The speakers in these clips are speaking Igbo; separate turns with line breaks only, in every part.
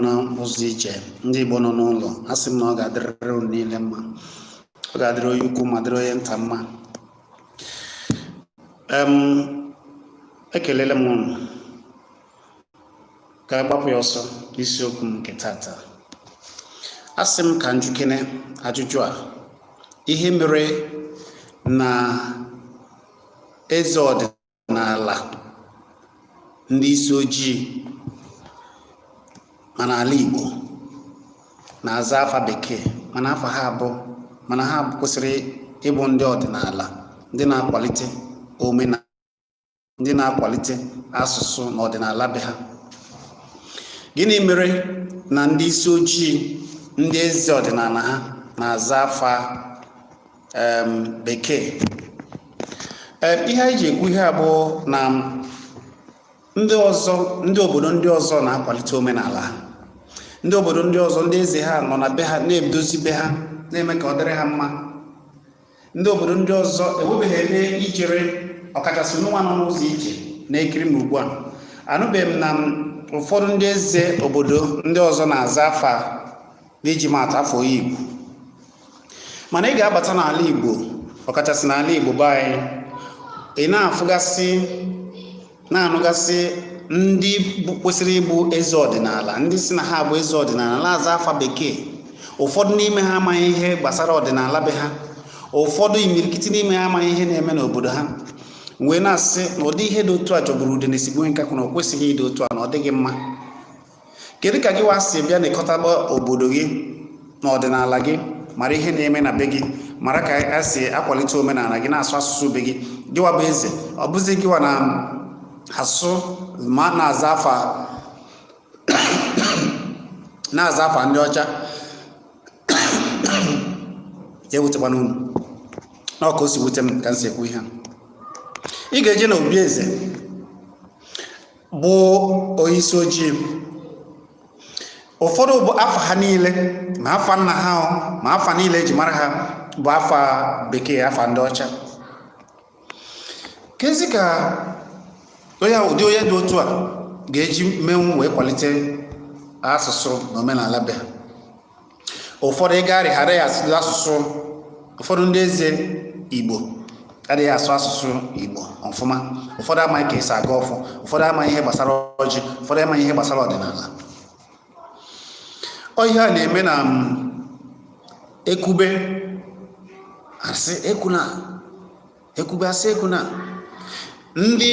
n'ụzọ ije, ndị Igbo nọ n'ụlọ, asị m na ọ ga-adịrịrị unu niile mma. Ọ ga-adịrị onye ukwu ma dịrị onye nta mma. Ekelele m unu. Ka a gbapụ ya ọsọ n'isiokwu m nke tata, asị m ka m jụkene ajụjụ a: ihe mere na eze ọdịnala ndị isi ojii ma n'ala Igbo na-aza afa bekee, mana afa ha bụ, mana ha kwesịrị ịbụ ndị ọdịnala, ndị na-akwalite omenala, ndị na-akwalite asụsụ na ọdịnala be ha? Gịnị mere na ndị isi ojii, ndị eze ọdịnala ha na-aza afa bekee? Ihe anyị ji ekwu ihe a bụ na ndị ọzọ, ndị obodo ndị ọzọ na-akwalite omenala ha. Ndị obodo ndị ọzọ, ndị eze ha nọ na be ha na-edozi be ha, na-eme ka ọ dịrị ha mma. Ndị obodo ndị ọzọ enwebeghị ebe ijere, ọkachasị nwa nọ n'ụzọ ije na-ekiri m ugbu a. Anụbeghị m na ụfọdụ ndị eze obodo ndị ọzọ na-aza afa, n'iji maatụ, afa onye Igbo. Mana ị ga-abata n'ala Igbo, ọkachasị n'ala Igbo be anyị, ị na-afụgasị, na-anụgasị ndị kwesịrị ịbụ eze ọdịnala, ndị si na ha bụ eze ọdịnala, na-aza afa bekee. Ụfọdụ n'ime ha amaghị ihe gbasara ọdịnala be ha. Ụfọdụ, imirikiti n'ime ha, amaghị ihe na-eme n'obodo ha. Wee na-asị na ụdị ihe dị otu a jọgburu ude na esigbo nkakwu, na o kwesịghị ịdị otu a, na ọ dịghị mma. Kedu ka gị wa si bịa na-ekọtaba obodo gị na ọdịnala gị, mara ihe na-eme na be gị, mara ka a si akwalite omenala gị, na-asụ asụsụ be gị? Gịwa bụ eze, ọ bụzi gịwa na-asụ ma na-aza afa ndị ọcha? Ya ewutekwana unu na ọ ka o si wute m ka m si ekwu ihe a. Ị ga-eje na obi eze bụ onye isi ojii, ụfọdụ bụ afa ha niile, ma afa nna ha, ma afa niile eji mara ha bụ afa bekee, afa ndị ọcha. Kezi ka onye, ụdị onye dị otu a ga-eji menwu wee kwalite asụsụ na omenala be ha? Ụfọdụ ịgarị ha adịghị asụ asụsụ. Ụfọdụ ndị eze Igbo adịghị asụ asụsụ Igbo ọfụma. Ụfọdụ amaghị ka esi aga ọfụ. Ụfọdụ amaghị ihe gbasara ọjị. Ụfọdụ amaghị ihe gbasara ọdịnala. Ọ ihe a na-eme na ekwube asị ekwuna, ekwube asị ekwuna. Ndị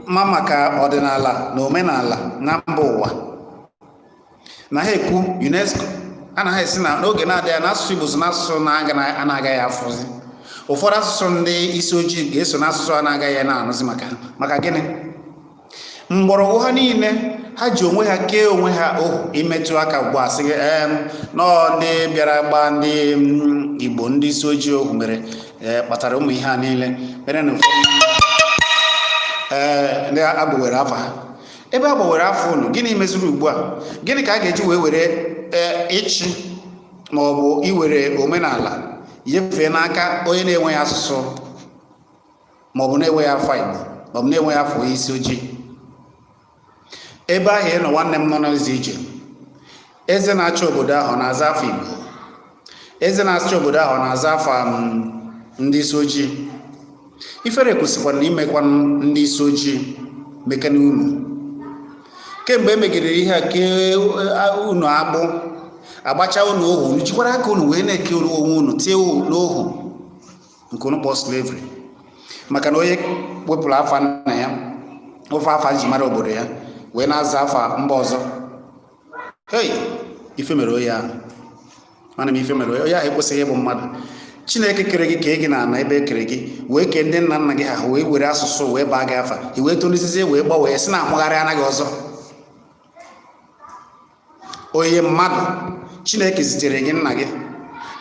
ma maka ọdịnala na omenala na mba ụwa na ha ekwu, UNESCO anaghị esi na n'oge na-adịghị na asụsụ Igbo so n'asụsụ na-agaghị afụzi. Ụfọdụ asụsụ ndị isi ojii ga-eso n'asụsụ a na-agaghị na-anụzi. Maka ha, maka gịnị? Mgbọrọgwụ ha niile, ha ji onwe ha kee onwe ha ohu. Imetụ aka ugbu a, sị gị nọọ ndị bịara gbaa ndị Igbo, ndị isi ojii ohu mere kpatara ụmụ ihe a niile mere na ụfọdụ ndị agbawere afa ha. Ebe a gbawere afọ unu, gịnị mezuru ugbu a? Gịnị ka a ga-eji wee were ịchị ma ọ bụ iwere omenala nyefee n'aka onye na-enweghị asụsụ, ma ọ bụ na-enweghị afa Igbo, ma ọ bụ na-enweghị afa onye isi ojii? Ebe ahụ ị nọ, nwanne m nọ n'ụzọ ije, eze na-achị obodo ahụ ọ na-aza afa Igbo? Eze na-achị obodo ahụ ọ na-aza afa ndị isi ojii? Ifere kwesịkwara na imekwa ndị isi ojii mekene unu. Kemgbe e megidere ihe a, kee unu agbụ, agbacha unu ohu, unu jikwara aka unu wee na-eke onwe unu, tie n'ohu nke unu kpọọ slavery. Maka na onye wepụrụ afa nna ya, ofe afa ji mara obodo ya, wee na-aza afa mba ọzọ, hei, ife mere onye ahụ. Mana m ife mere onye ahụ ekwesịghị ịbụ mmadụ. Chineke kere gị, kee gị na ana ebe e kere gị, wee kee ndị nna nna gị ha, wee were asụsụ wee baa gị afa, i wee tolizizie wee gbanwee, si na amụgharị anaghị ọzọ. Onye mmadụ Chineke zitere gị nna gị,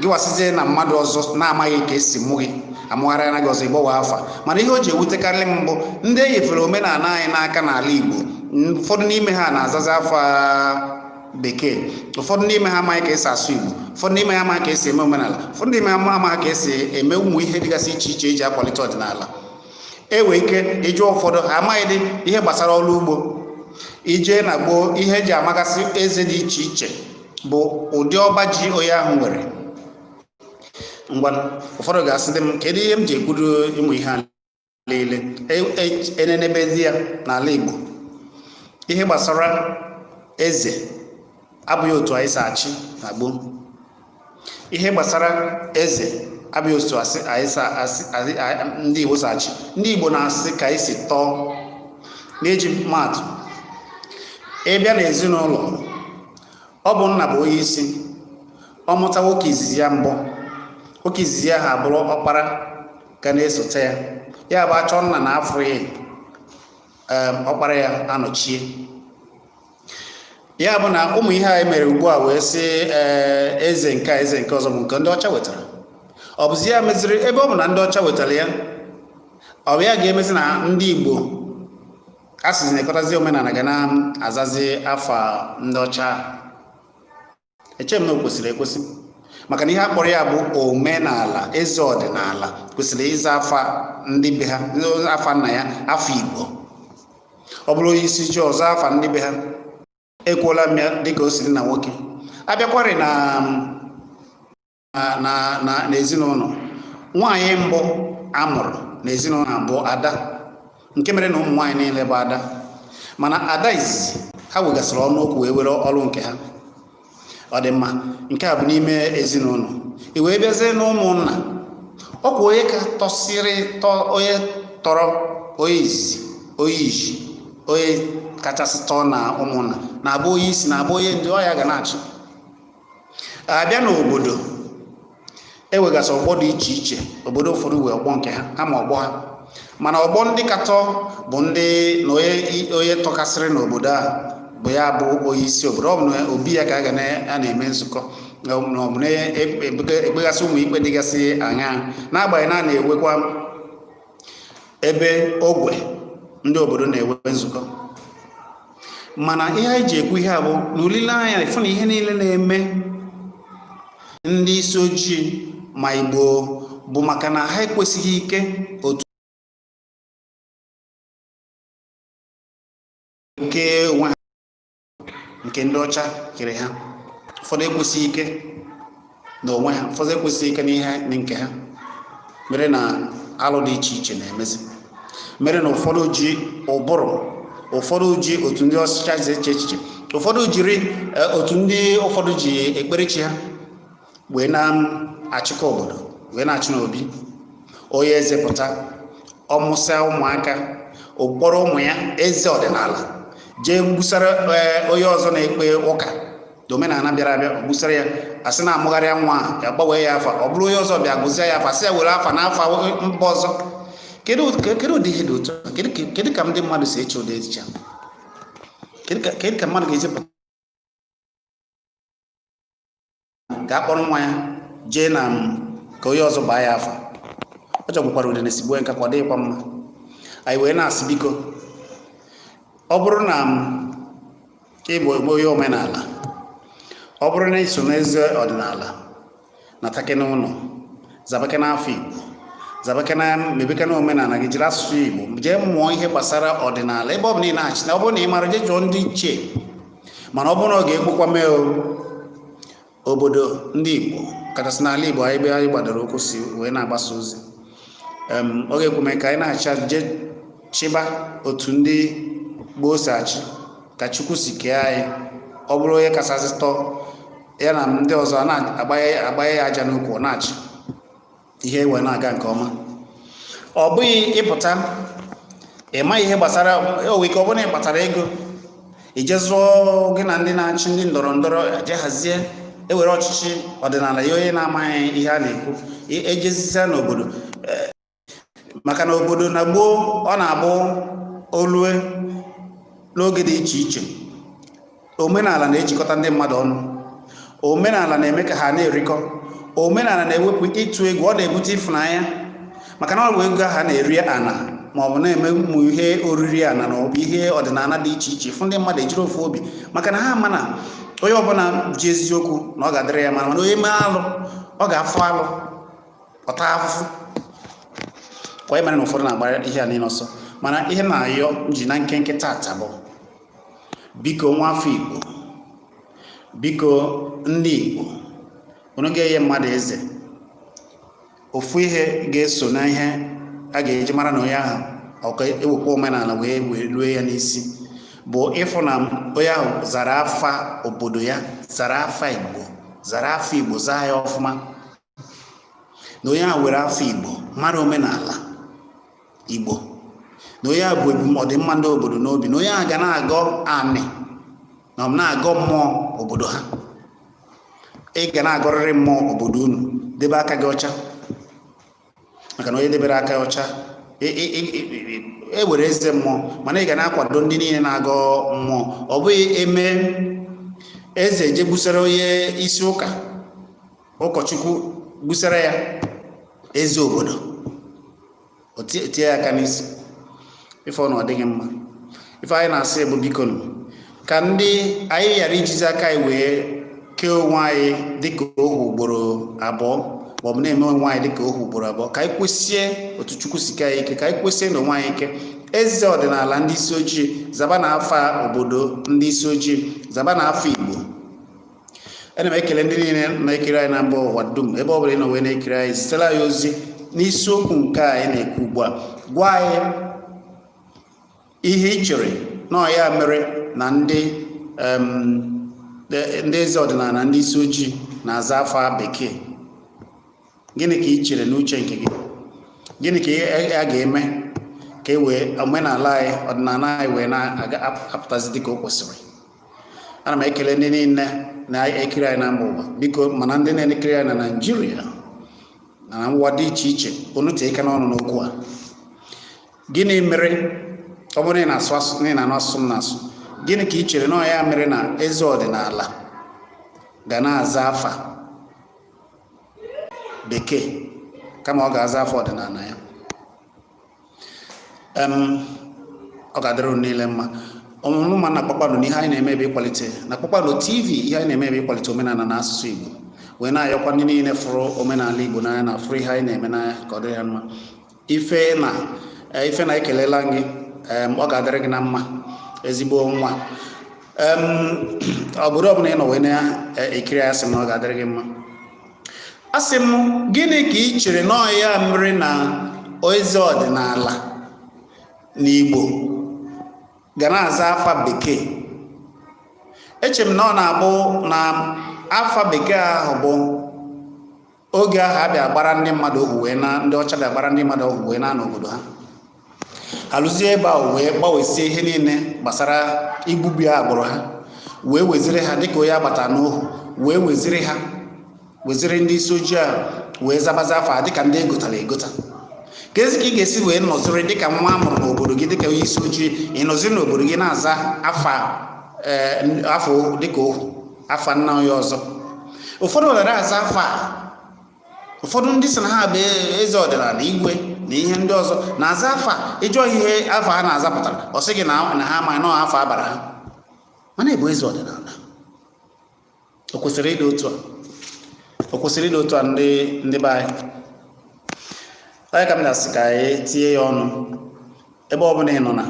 gị wasizie na mmadụ ọzọ na-amaghị ka esi mụ gị, amụgharị anaghị ọzọ, ịgbanwe afa. Mana ihe o ji ewutekarị m bụ ndị e nyefere omenala anyị n'aka n'ala Igbo, ụfọdụ n'ime ha na-azazi afa bekee. Ụfọdụ n'ime ha amaghị ka esi asụ Igbo. Ụfọdụ n'ime ha amaghị ka esi eme omenala. Ụfọdụ n'ime ha amaghị ka esi eme ụmụ ihe dịgasị iche iche eji akwalite ọdịnala. E nwee ike ịjụ ụfọdụ, ha amaghịdị ihe gbasara ọrụ ugbo. I jee na gboo, ihe eji amagasị eze dị iche iche bụ ụdị ọba ji onye ahụ nwere. Ngwa, ụfọdụ ga-asị dị m, kedu ihe m ji ekwuru ịmụ ihe a niile? Enenebezi ya n'ala Igbo, ihe gbasara eze abụghị otu anyị si achị na gboo. Ihe gbasara eze abụghị otu anyị si asị ndị Igbo si achị. Ndị Igbo na-asị ka anyị si tọọ. N'iji maatụ, ịbịa n'ezinụlọ, ọ bụ nna bụ onye isi. Ọ mụta nwoke izizi ya mbụ, nwoke izizi ya ha abụrụ ọkpara ga na-esote ya. Ya bụ, achọ nna na afụghị, ọkpara ya anọchie ya. Bụ na ụmụ ihe anyị mere ugbu a wee sị ee, eze nke a, eze nke ọzọ, bụ nke ndị ọcha wetara. Ọ bụzi ya meziri, ebe ọ bụ na ndị ọcha wetara ya, ọ bụ ya ga-emezi na ndị Igbo a sịzi na-ekọtazi omenala ga na-azazi afa ndị ọcha? Eche m na o kwesịrị ekwesị, maka na ihe a kpọrọ ya bụ omenala. Eze ọdịnala kwesịrị ịza afa ndị be ha, afa nna ya, afa Igbo. Ọ bụrụ onye isi ji ọzọ, afa ndị be ha. Ekwuola m ya dịka o si dị na nwoke abịakwarị na na na n'ezinụlọ. Nwaanyị mbụ a mụrụ n'ezinụlọ bụ ada, nke mere na ụmụ nwaanyị niile bụ ada, mana ada izizi ha wegasịrị ọnụ okwu wee were ọrụ nke ha. Ọ dị mma. Nke a bụ n'ime ezinụlọ. I wee bịazie na ụmụnna, ọkwa onye ka tọsịrị tọ, onye tọrọ, onye izizi, onye iji, onye kachasị tọọ na ụmụnna na-abụ onye isi, na-abụ onye ndị ọya ga na-achị. Abịa n'obodo, ewegasị ọgbọ dị iche iche. Obodo ụfọdụ wee ọgbọ nke ha, ha ma ọgbọ ha, mana ọgbọ ndị katọ bụ ndị na onye tọkasịrị n'obodo a bụ ya bụ onye isi obodo. Ọ bụ na obi ya ka a ga a na-eme nzukọ, na ọ bụ na-ekpegasị ụmụ ikpe dịgasị aṅaa, n'agbanyeghị na a na-enwekwa ebe ogwe ndị obodo na-enwe nzukọ. Mana ihe anyị ji ekwu ihe a bụ na olileanya ịfụ na ihe niile na-eme ndị isi ojii ma Igbo bụ maka na ha ekwesịghị ike otu kee onwe ha nke ndị ọcha kere ha. Ụfọdụ ekwesịghị ike n'onwe ha, ụfọdụ ekwesịghị ike n'ihe nke ha, mere na alụ dị iche iche na-emezi, mere na ụfọdụ ji ụbụrụ, ụfọdụ ji otu ndị ọcha ji eche echiche, ụfọdụ jiri otu ndị ụfọdụ ji ekpere chi ha wee na-achịkọ obodo, wee na-achị n'obi. Onye eze pụta, ọmụsịa ụmụaka, okpọrọ ụmụ ya eze ọdịnala jee gbusara onye ọzọ na-ekpe ụka na omenala bịara abịa, gbusara ya, asị na-amụgharịa nwa a, ya gbanwee ya afa. Ọ bụrụ onye ọzọ bịa gụzie ya afa, sị ya were afa n'afa mba ọzọ. Kedu ụdị ihe dị otu a? Kedu ka ndị mmadụ si eche ụdị echiche a? Kedu ka mmadụ ga-eji pụta ka a kpọrọ nwa ya jee na ka onye ọzọ baa ya afa? Ọ jọgbukwara udene si gbuo nka ka ọ dịghịkwa mma. Anyị wee na-asị, biko, ọ bụrụ na ị bụ onye omenala, ọ bụrụ na iso n'eze ọdịnala, natake n'ụlọ, zabake n'afọ Igbo, zabake na mebeke na omenala gị, jiri asụsụ Igbo jee mụọ ihe gbasara ọdịnala ebe ọ bụla ị na-achị. Na ọ bụrụ na ị mara, jee jụọ ndị ichie. Mana ọ bụrụ na ọ ga-ekwekwa mee o, obodo ndị Igbo, kachasị n'ala Igbo anyị, ebe anyị gbadoro ụkwụ si wee na-agbasa ozi, ọ ga-ekwe mee ka anyị na-achị azụ, jee chịba otu ndị gboo si achị, ka Chukwu si kee anyị. Ọ bụrụ onye kachasị tọọ ya na ndị ọzọ, a na-agbanye agbanye ya aja n'ukwu, ọ na-achị, ihe wee na-aga nke ọma. Ọ bụghị ịpụta ịma ihe gbasara o ike. Ọ bụrụ na ị kpatara ego, ije zụọ gị na ndị na-achị, ndị ndọrọ ndọrọ, eje hazie ewere ọchịchị ọdịnala ya onye na-amaghị ihe a na-ekwu, ejezisia n'obodo, maka na obodo na gboo, ọ na-abụ olue n'oge dị iche iche, omenala na-ejikọta ndị mmadụ ọnụ, omenala na-eme ka ha na-erikọ, omenala na-ewepụ ịtụ egwu, ọ na-ebute ịfụnanya, maka na ọ bụ ego ha na-eri ana ma ọ bụ na-eme ụmụ ihe oriri ana na ọ bụ ihe ọdịnala dị iche iche. Fụ ndị mmadụ ejiri ofu obi, maka na ha ama na onye ọbụla ji eziokwu na ọ ga-adịrị ya mma, mana onye mee alụ, ọ ga-afụ alụ, ọta afụfụ kwa. Mere na ụfọdụ na-agba ihe a niile ọsọ. Mana ihe na-ayọ ji na nkenke tata bụ Biko, nwafọ Igbo, biko, ndị Igbo, unu ga-enye mmadụ eze. Ofu ihe ga-eso na ihe a ga-eji mara na onye ahụ ọka ewekwa omenala wee wee lue ya n'isi bụ ịfụ na onye ahụ zara afa obodo ya, zara afa Igbo, zara afa Igbo, zaa ya ọfụma, na onye ahụ were afa Igbo mara omenala Igbo, na onye ahụ bụ ebum ọdịmma ndị obodo n'obi, na onye ahụ ga na-agọ anị na ọ na-agọ mmụọ obodo ha. Ị ga na-agọrịrị mmụọ obodo unu, debe aka gị ọcha, maka na onye debere aka ya ọcha e were eze mmụọ. Mana ị ga na-akwado ndị niile na-agọ mmụọ. Ọ bụghị eme eze je gbusara onye isi ụka, ụkọchukwu gbusara ya eze obodo, o tie ya aka n'isi. Ife ọ na ọ dịghị mma. Ife anyị na-asị bụ, biko, ka ndị anyị ghara ijizi aka anyị wee kee onwe anyị dịka ohu ugboro abụọ, maọbụ na-eme onwe anyị dịka ohu ugboro abụọ. Ka anyị kwesie otu Chukwu si kee anyị ike, ka anyị kwesie na onwe anyị ike. Eze ọdịnala ndị isi ojii, zaba na afa obodo ndị isi ojii, zaba na afa Igbo. Ana m ekele ndị niile na-ekiri anyị na mba ụwa dum. Ebe ọ bụla ị nọ wee na-ekiri anyị, zitela anyị ozi n'isiokwu nke a anyị na-ekwu ugbu a. Gwa anyị ihe ị chere na ọ ya mere na ndị eze ọdịnala ndị isi ojii na-aza afa bekee. Gịnị ka ị chere n'uche nke gị? Gịnị ka a ga-eme ka e wee omenala anyị, ọdịnala anyị wee na-apụtazi dịka o kwesịrị? Ana m ekele ndị niile na-ekiri anyị na mba ụwa. Biko, mana ndị na-ekiri anyị na Naịjirịa na ụwa dị iche iche, unu tie aka n'ọnụ n'okwu a. Gịnị mere ọ bụrụ na ị na-asụ asụ, na ị na-anụ asụsụ m na-asụ, gịnị ka ị chere na ọ ya mere na eze ọdịnala ga na-aza afa bekee kama ọ ga-aza afa ọdịnala ya? Ọ ga-adịrị unu niile mma. Ọmụmụ ma na Kpakpando na ihe anyị na-eme bụ ịkwalite na Kpakpando TV, ihe anyị na-eme bụ ịkwalite omenala na asụsụ Igbo, wee na-ayọkwa ndị niile fụrụ omenala Igbo n'anya na fụrụ ihe anyị na-eme n'anya ka ọ dịrị ha mma. Ife na ife na ekelela gị. Ọ ga-adịrị gị na mma, ezigbo nwa. Obodo ọbụla ị nọ wee na-ekiri ya, sị m na ọ ga-adịrị gị mma. Asị m, gịnị ka ị chere na ọ ya mere na eze ọdịnala n'Igbo ga na-aza afa bekee? Eche m na ọ na-abụ na afa bekee ahụ bụ oge ahụ abịa gbara ndị mmadụ ohu wee na ndị ọcha bịa gbara ndị mmadụ ohu wee na n'obodo ha, alụzie ebe ahụ wee gbanwesie ihe niile gbasara igbubi agbụrụ ha, wee weziri ha dịka onye agbata n'ohu, wee weziri ha, weziri ndị isi ojii a wee zabaza afa ha dịka ndị egotara egota. Ka ezi ka ị ga-esi wee nọziri dịka nwa amụrụ n'obodo gị, dịka onye isi ojii, ị nọziri n'obodo gị na-aza afa afọ dịka ohu, afa nna onye ọzọ? Ụfọdụ were aza afa a. Ụfọdụ ndị sị na ha bụ eze ọdịnala, igwe na ihe ndị ọzọ na-aza afa. Ịjụọ ihe afa ha na-aza pụtara, ọ sị gị na ha amaghị na afa abara ha. Mana ịbụ eze ọdịnala, o kwesịrị ịdị otu a? O kwesịrị ịdị otu a? Ndị be anyị, onye ka m na-asị ka anyị tinye ya ọnụ. Ebe ọ bụla ị nọ na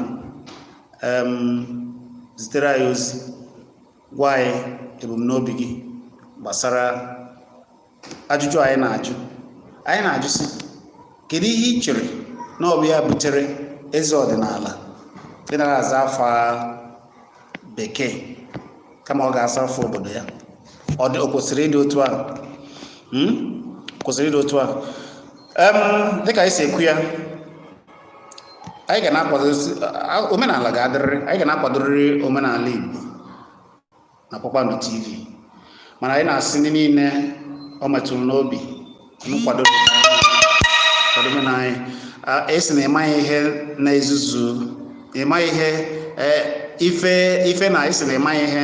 zitere anyị ozi, gwa anyị ebumnobi gị gbasara ajụjụ anyị na-ajụ. Anyị na-ajụ sị, kedu ihe ị chere na ọ bụ ya butere eze ọdịnala dị nara aza afa bekee kama ọ ga-asa afa obodo ya? Ọ dị, o kwesịrị ịdị otu ahụ? Kwesịrị ịdị otu ahụ? Dịka anyị si ekwu ya, anyị ga na-akwado omenala, ga-adịrịrị, anyị ga na-akwadorịrị omenala Igbo na Kpakpando TV. Mana anyị na-asị ndị niile ọ metụrụ n'obi nkwado omenala anyị. Esi na ịmaghị ihe na-ezuzu, ịmaghị ihe ife ife na esi na ịmaghị ihe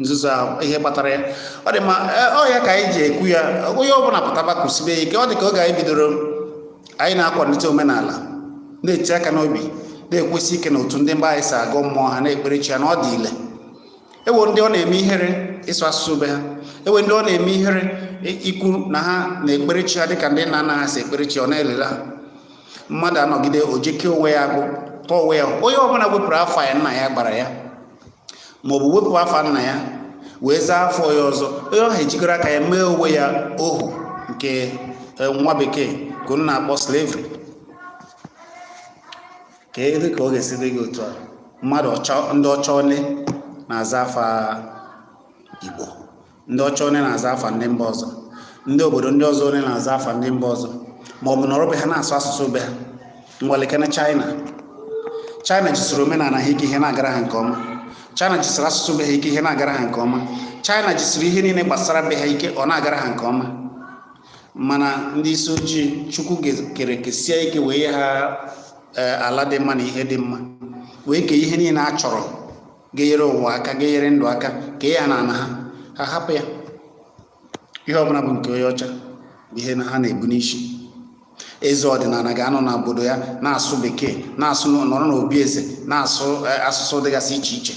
nzuzo ahụ, ihe kpatara ya. Ọ dị mma. Ọ ya ka anyị ji ekwu ya, onye ọbụla pụtaba kwụsịbe ike. Ọ dị ka oge anyị bidoro, anyị na-akwalite omenala, na-eti aka n'obi, na-ekwesị ike na otu ndị mba anyị si agọ mmụọ ha, na-ekpere chi ha, na ọ dị ile. Ewo ndị ọ na-eme ihere ịsụ asụsụ be ha, ewe ndị ọ na-eme ihere ikwu na ha na-ekpere chi ha dịka ndị nna nna ha si ekpere chi. Ọ na-elele ha. Mmadụ anọgide ojeke onwe ya agbụ, tọọ onwe ya. Onye ọbụla wepụrụ afa ya nna ya gbara ya, Maọbụ wepụ afa nna ya wee zaa afọ ya ọzọ, onye ọha ejikọrọ aka ya mee onwe ya ohu nke nwa bekee ka unu na-akpọ slavery. Ka ebe ka ọ ga-esi dị gị otu a, mmadụ ọcha, ndị ọcha one na-aza afa Igbo, ndị ọcha one na-aza afa ndị mba ọzọ, ndị obodo ndị ọzọ one na-aza afa ndị mba ọzọ, ma ọ bụ nọrọ be ha na-asụ asụsụ be ha. Ngwalekene China. China jisiri omenala ha ike, ihe na-agara ha nke ọma. China jisiri asụsụ be ha ike, ihe na-agara ha nke ọma. China jisiri ihe niile gbasara be ha ike, ọ na-agara ha nke ọma. Mana ndị isi ojii, Chukwu kere kesie ike wee nye ha ala dị mma na ihe dị mma, wee kee ihe niile a chọrọ ga-enyere ụwa aka, ga-enyere ndụ aka, kee ya na ana ha, ha hapụ ya. Ihe ọbụla bụ nke onye ọcha bụ ihe na ha na-ebu n'isi. Eze ọdịnala ga-anọ n'obodo ya na-asụ bekee, na-asụ, nọrọ n'obi eze na-asụ asụsụ dịgasị iche iche,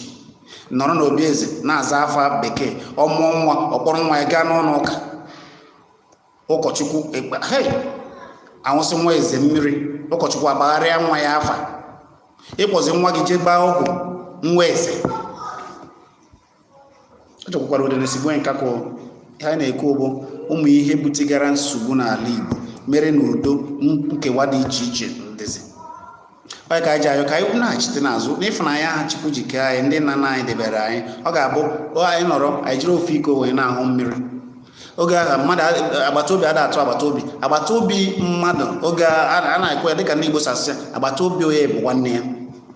nọrọ n'obi eze na-aza afa bekee. Ọ mụọ nwa, ọ kpọrọ nwa ya gaa n'ụlọ ụka, ụkọchukwu ekpe, hei, anwụsị nwa eze mmiri, ụkọchukwu agbagharịa nwa ya afa. Ịkpọzi nwa gị jee gbaa ọgwụ nwa eze. Ọ chọkwakwara udene sigbuo nkakwụ. Ihe anyị na-ekwu bụ ụmụ ihe butegara nsogbu n'ala Igbo mere na udo nkewa dị iche iche dịzi. Onye ka anyị ji ayọ ka anyị na-achite n'azụ n'ịfụnanya ahụ Chukwu ji kee anyị, ndị nna nna anyị debere anyị. Ọ ga-abụ anyị nọrọ, anyị jiri ofu iko wee na-ahụ mmiri. Oge ahụ mmadụ agbata obi ada atụ agbata obi, agbata obi mmadụ. Oge a na-ekwe ya dịka ndị Igbo si asị, agbata obi onye bụ nwanne ya.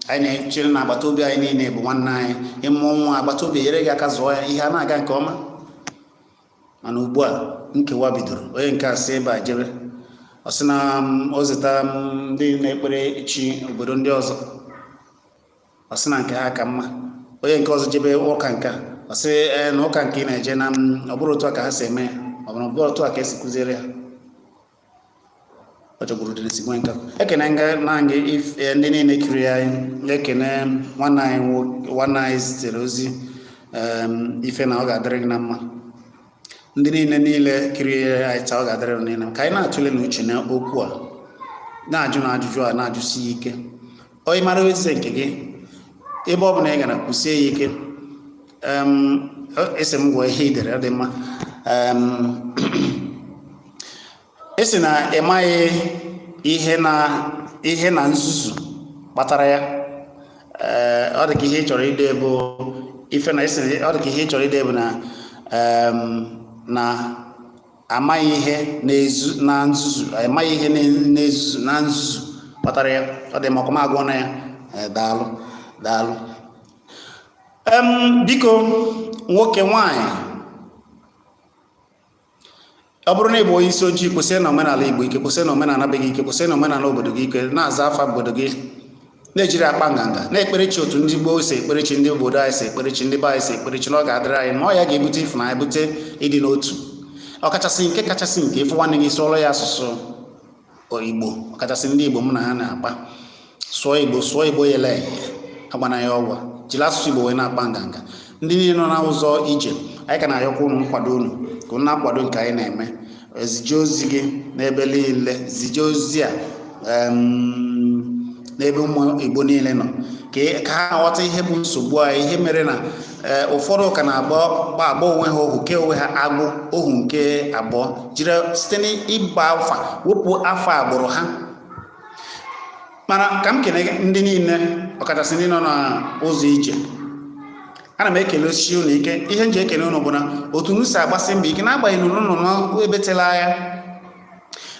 Anyị na-echere na agbata obi anyị niile bụ nwanne anyị. Ịmụọ nwa, agbata obi enyere gị aka zụọ ya, ihe a na-aga nke ọma. Mana ugbu a nkewa bidoro. Onye nke a si ebe a jebe, ọ sị na o zeta ndị na-ekpere chi obodo ndị ọzọ, ọ sị na nke ha ka mma. Onye nke ọzọ jebe ụka nke a, ọ sị ee, na ụka nke ị na-eje na ọ bụrụ otu a ka ha si eme ya, ọ bụrụ ọ bụrụ otu a ka esi kụziere ha. Ọ chọgburu udene si nwee nka. Ekene nga na gị ndị niile kiri anyị. Ekene nwanne anyị, nwanne anyị zitere ozi ife na ọ ga-adịrị gị na mma. Ndị niile niile kiri anyị taa, ọ ga-adịrị gị niile. Ka anyị na-atụle n'uche na okwu a na-ajụ na ajụjụ a na-ajụsi ike. Onye mara eze nke gị, ebe ọ bụla ị gara, kwụsie ya ike. Esi m gwa ihe i dere, ọ dị mma. Esi na ị maghị ihe na ihe na nzuzu kpatara ya. Ee, ọ dị ka ihe ị chọrọ ide bụ ife na esi, ọ dị ka ihe ị chọrọ ide bụ na na amaghị ihe na-ezu na nzuzu, amaghị ihe na-ezuzu na nzuzu kpatara ya. Ọ dị maka m agụọ na ya. Daalụ, daalụ. Biko, nwoke, nwanyị, ọ bụrụ na ị bụ onye isi ojii, kwụsị na omenala Igbo ike, kwụsị na omenala be gị ike, kwụsị na omenala obodo gị ike, na-aza afa obodo gị, na-ejiri akpa nganga, na-ekpere chi otu ndị gboo si ekpere chi, ndị obodo anyị si ekpere chi, ndị be anyị si ekpere chi, na ọ ga-adịrị anyị ma ọ ya ga-ebute ịfụnanya, bute ịdị n'otu. Ọkachasị nke kachasị nke, ịfụ nwanne gị, sụọrọ ya asụsụ Igbo. Ọkachasị ndị Igbo mụ na ha na-akpa, sụọ Igbo, sụọ Igbo yele eye, agbana ya ọgwa, jiri asụsụ Igbo wee na-akpa nganga. Ndị niile nọ n'ụzọ ije anyị ka na-ayọkwa unu nkwado unu, ka unu na-akwado nke anyị na-eme. Zije ozi gị n'ebe niile, zije ozi a n'ebe ụmụ Igbo niile nọ, ka ha ghọta ihe bụ nsogbu anyị, ihe mere na ụfọdụ ka na-agba agba onwe ha ohu, kee onwe ha agbụ ohu nke abụọ, jiri site n'ịgba afa wepụ afa agbụrụ ha. Mana ka m kene ndị niile, ọkachasị ndị nọ n'ụzọ ije, ana m ekele osi unu ike. Ihe m ji ekele unu bụ na otu unu si agbasi mbọ ike, n'agbanyeghị na unu nọ n'ebe tere anya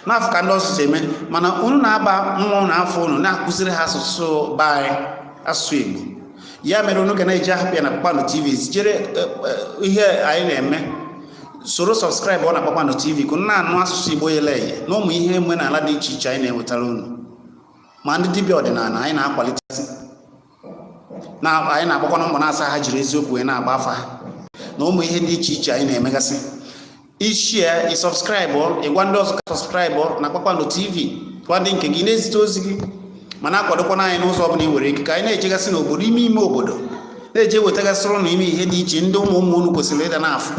n'afọ ka ndị ọzọ si eme, mana unu na-aba nwa unu afọ, unu na-akụziri ha asụsụ be anyị, asụsụ Igbo. Ya mere unu ga na-eji ahapụ ya na Kpakpando TV, zijere ihe anyị na-eme, soro subscribe ọ na Kpakpando TV, ka unu na-anụ asụsụ Igbo yele eye na ụmụ ihe omenala dị iche iche anyị na-ewetara unu. Ma ndị dibịa ọdịnala anyị na-akwalitesị na anyị na-agbakwana mbọ na-asa ha jiri eziokwu wee na-agba afa ha na ụmụ ihe dị iche iche anyị na-emegasị. Ishie, ị subscribe, ịgwa ndị ọzọ ka subscribe na Kpakpando TV, gwa ndị nke gị, na-ezite ozi gị, ma na-akwadokwana anyị n'ụzọ ọbụla ị nwere ike, ka anyị na-ejegasị n'obodo, ime ime obodo, na-eje wetagasịrị ụnụ ime ihe dị iche ndị ụmụ ụmụ unu kwesịrị ịda na-afụ.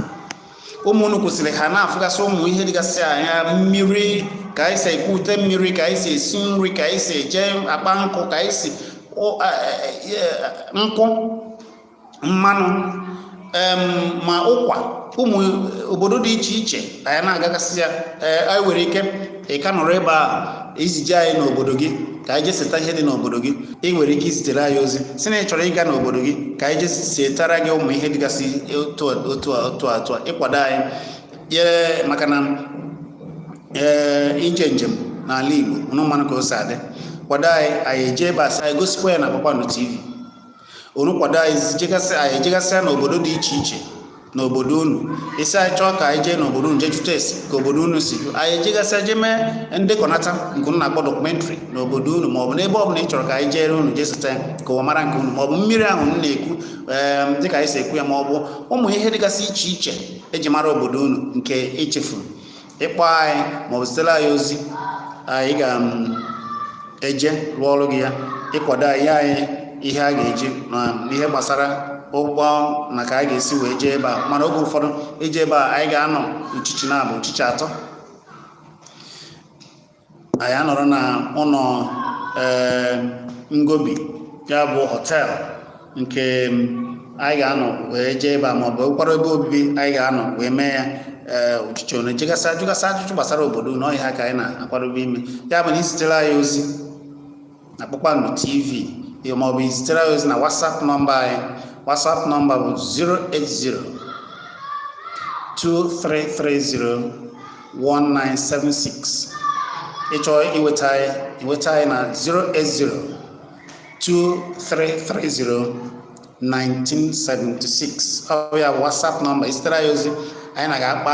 Ụmụ unu kwesịrị ha na-afụgasị ụmụ ihe dịgasị anya mmiri, ka anyị si ekwute mmiri, ka anyị si esi nri, ka anyị si eje akpa nkụ, ka anyị si nkwụ Mmanụ ma ụkwa, ụmụ obodo dị iche iche anyị na-agagasị ya. Ee, anyị nwere ike ị ka nọrọ ebe a izije anyị n'obodo gị ka anyị jee seta ihe dị n'obodo gị. Ị nwere ike izitere anyị ozi si na ị chọrọ ịga n'obodo gị ka anyị jee setara gị ụmụ ihe dịgasị otu a, otu a, otu a, otu a. Ịkwado anyị yere maka na ee, ije njem n'ala Igbo ụnụ mmanụ ka o si adị. Kwado anyị, anyị eje ebe a sị anyị gosikwa ya na Kpakpando TV. Unu kwado anyị, jegasị, anyị ejegasịa n'obodo dị iche iche n'obodo unu. Isi anyị chọọ ka anyị jee n'obodo unu jee jụta ese ka obodo unu si jụ, anyị ejegasịa jee mee ndekọnata nke unu na-akpọ documentary n'obodo unu, maọbụ n'ebe ọbụla ị chọrọ ka anyị jere unu jee seta ya ka ụwa mara nke unu, maọbụ mmiri ahụ unu na-ekwu, ee, dịka anyị si ekwu ya, maọbụ ụmụ ihe dịgasị iche iche eji mara obodo unu nke echefuru. Ịkpọ anyị maọbụ zitere anyị ozi, anyị ga-eje rụọ ọrụ gị ya. Ịkwado anyị, anyị ihe a ga-eji na ihe gbasara ụgbọ na ka anyị ga-esi wee jee ebe a. Mana oge ụfọdụ ije ebe a, anyị ga-anọ uchichi na-abụ uchichi atọ, anyị anọrọ na ụlọ ee ngobi, ya bụ hotel nke anyị ga-anọ wee jee ebe a, maọbụ ụkwara ebe obibi anyị ga-anọ wee mee ya. Ee, uchichi one jegasị ajụgasị ajụjụ gbasara obodo na ọhịa ka anyị na-akwadobe ime ya bụ na izitere anyị ozi na Kpakpando TV, maọbụ izitere anyị ozi na WhatsApp nọmba anyị. WhatsApp nọmba bụ 080 2330 1976. Ịchọọ iweta anyị, iweta anyị na 080 2330 1976. Ọ bụ ya bụ WhatsApp nọmba. Izitere anyị ozi, anyị na ga-akpa.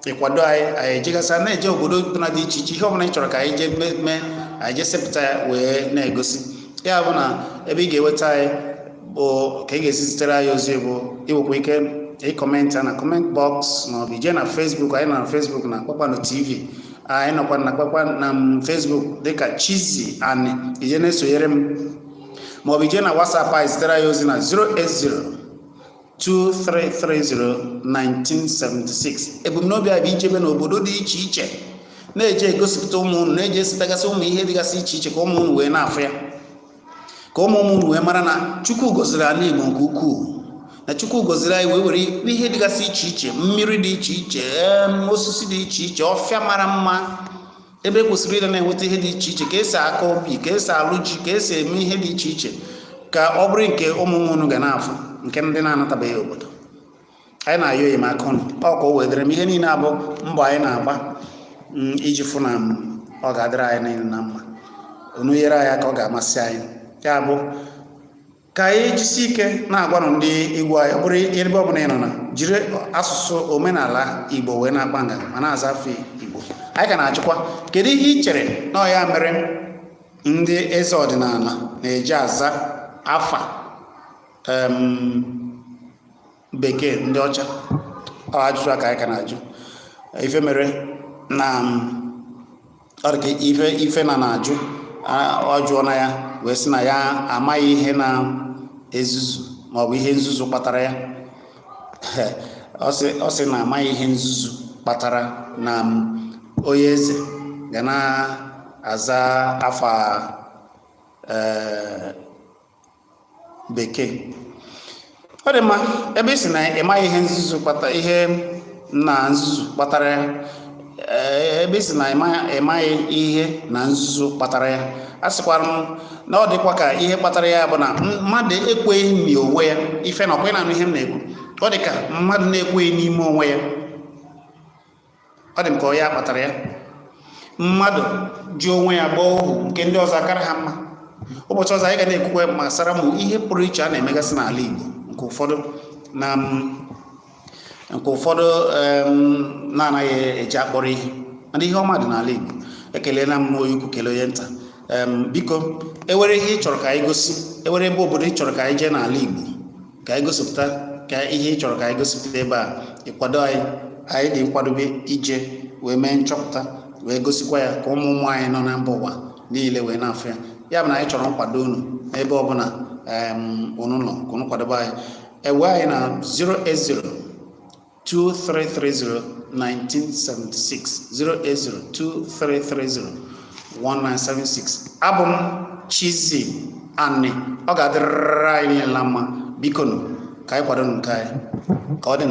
Ịkwado anyị, anyị ejegasị na-eje obodo ọbụla dị iche iche. Ihe ọbụla ị chọrọ ka anyị jee mee, anyị jee sepụta ya wee na-egosi ya. Bụ na ebe ị ga-enweta anyị bụ ka ị ga-esi zitere anyị ozi bụ iwekwa ike ịcomment na comment box, maọbụ ije na Facebook anyị. Nọ na Facebook na Kpakpando TV. Anyị nọkwa na Kpakpando na Facebook dịka Chizzy Ani. Ije na-esonyere m, maọbụ ije na WhatsApp anyị, zitere anyị ozi na 080 2330 1976. Ebumnobi anyị bụ ijebe n'obodo dị iche iche na-eje egosipụta ụmụ unu, na-eje esitegasị ụmụ ihe dịgasị iche iche ka ụmụ unu wee na-afụ ya, ka ụmụ ụmụ unu wee mara na Chukwu gọziri ala Igbo nke ukwuu, na Chukwu gọziri anyị wee were ihe dịgasị iche iche, mmiri dị iche iche, osisi dị iche iche, ọfịa mara mma, ebe kwesịrị ịdị na-enweta ihe dị iche iche, ka esi akọ ubi, ka esi alụ ji, ka esi eme ihe dị iche iche, ka ọ bụrụ nke ụmụ ụmụ unu ga na-afụ, nke ndị na-anatabeghị obodo. Anyị na-ayọ enyemaka unu ọ ka o wedere m. Ihe niile abụ mbọ anyị na-agba iji fụ na ọ ga-adịrị anyị niile na mma. Unu nyere anyị aka, ọ ga-amasị anyị. Ya bụ ka anyị jisi ike na-agwanụ ndị igwe anyị, ọ bụrụ ebe ọ bụla ị nọ na jiri asụsụ omenala Igbo wee na-akpa nganga ma na-aza afọ Igbo. Anyị ka na-achịkwa, kedu ihe ị chere na ọ ya mere ndị eze ọdịnala na-eji aza afa bekee ndị ọcha? Ọ ajụjụ a ka anyị ka na-ajụ. Ife mere na ọ dị ka ife ife na na-ajụ, ọ jụọ na ya wee sị na ya amaghị ihe na ezuzu maọbụ ihe nzuzu kpatara ya. Ọ sị na amaghị ihe nzuzu kpatara na onye eze ga na-aza afa bekee. Ọ dị mma. Ebe ị sị na ị maghị ihe nzuzu kpata, ihe na nzuzu kpatara ya, ebe ị sị na ị maghị ihe na nzuzu kpatara ya, a sịkwara m na ọ dịkwa ka ihe kpatara ya bụ na mmadụ ekweghị n'onwe ya. Ife na ọkwa na-anụ ihe m na-ekwu, ọ dị ka mmadụ na-ekweghị n'ime onwe ya. Ọ dị m ka ọ ya kpatara ya. Mmadụ ji onwe ya gbaa ohu nke ndị ọzọ akara ha mma. Ụbọchị ọzọ anyị ga na-ekwukwe gbasara mụ ihe pụrụ iche a na-emegasị n'ala Igbo, nke ụfọdụ na-anaghị eji akpọrọ ihe, mana ihe ọma dị n'ala Igbo. Ekelela m onye ukwu, kelee onye nta. Biko, ewere ihe ị chọrọ ka anyị gosi, ewere ebe obodo ị chọrọ ka anyị jee n'ala Igbo ka anyị gosipụta, ka ihe ị chọrọ ka anyị gosipụta ebe a, ịkwado anyị, anyị dị nkwadobe ije wee mee nchọpụta wee gosikwa ya ka ụmụ ụmụ anyị nọ na mba ụwa niile wee na-afụ ya. Ya bụ na anyị chọrọ nkwado unu n'ebe ọbụla unu nọ, ka unu kwadobe anyị. Ewe anyị na 080 2330 1976, 080 2330 1976. Abụ m Chizzy Ani. Ọ ga-adịrịrị anyị niile na mma. Biko nụ, ka Ka anyị kwado nke anyị ka ọ dị.